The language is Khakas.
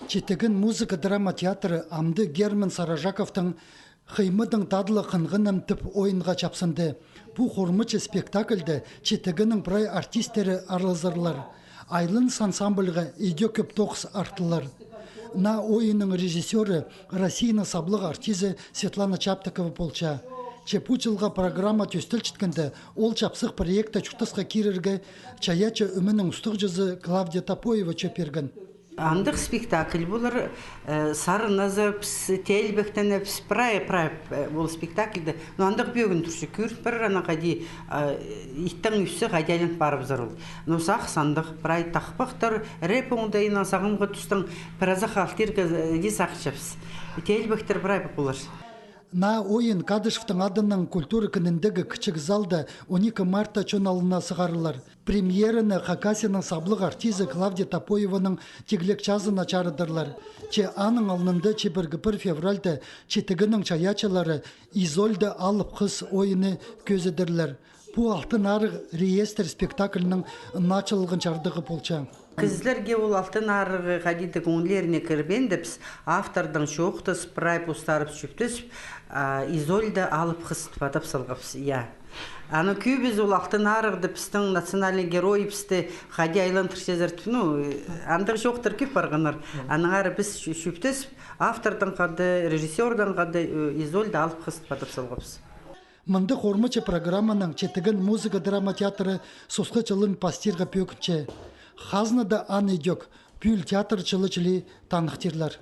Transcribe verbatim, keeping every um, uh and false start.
Читіген музыка-драма театры амды Герман Саржаковтың «Хыймыдаң татлығ хынғаным» тіп ойынға чапсынды. Пу хормачы спектакльде Читігеннің прай артисттері аралазарлар. «Айланыс» ансамбльға идӧк кӧп тоғыс артылар. Наа ойынның режиссёры Россияның саблығ артизі Светлана Чаптыкова полча. Че пу чылға программа тӧстелчеткенде, ол чапсых проектте чуртасха кирерге чайаачы ӧменің устағҷызы Клавдия Топоева чӧп пирген. Андағ спектакль полар, э, сарназарбыс, теелбектенербіс, прай, прай, э, ол спектакльде. Но андағ пӧгін турча, кӧрін парар, ана хайди, э, иттең ӧссе, хайди айланып парыбызар ол. Но сағыс андағ, прай тахпахтар, рэп оңдайынаң, сағамғы тустаң, пір азах алтирға, э, иди сағынчабыс. Теелбектер прай полар. Наа ойын Кадышевтің адынаң культура кініндегі кічіг залда он ікі мартта чон алнына сығарылар. Премьераны Хакасияның саблығ артизі Клавдия Топоеваның тиглек чазына чарыдарлар. Че аның алнында чибіргі пір февральда Читігеннің чайаачылары «Изольда алып хыс» ойыны кӧзідерлер. Пу «Алтын Арығ» реестр спектакльнің начылалған чардығы полча. Кізілерге ол «Алтын Арығ» хайди-да кӧңнілеріне кірбеен дее, піс автордаң чоохтазып, прай постарыбыс чӧптезіп, а, «Изольда алып хыс» тіп адап салғабыс, я. Аны кӧбізі ол «Алтын Арығ» даа пістің национальный геройыбысты хайди айландырчазар тіп, ну, андағ чоохтар кӧп парғаннар. Аннаңар піс чӧ-, чӧптезіп, автордаң хада, режиссёрдаң хада, э, «Изольда алып хыс» тіп адап салғабыс. Мындағ хормачы программанаң Читіген музыка-драма театры сосха чылын пастирға пӧгінче. Хазнада аны идӧк пӱӱл театр чылы чіли таныхтирлар.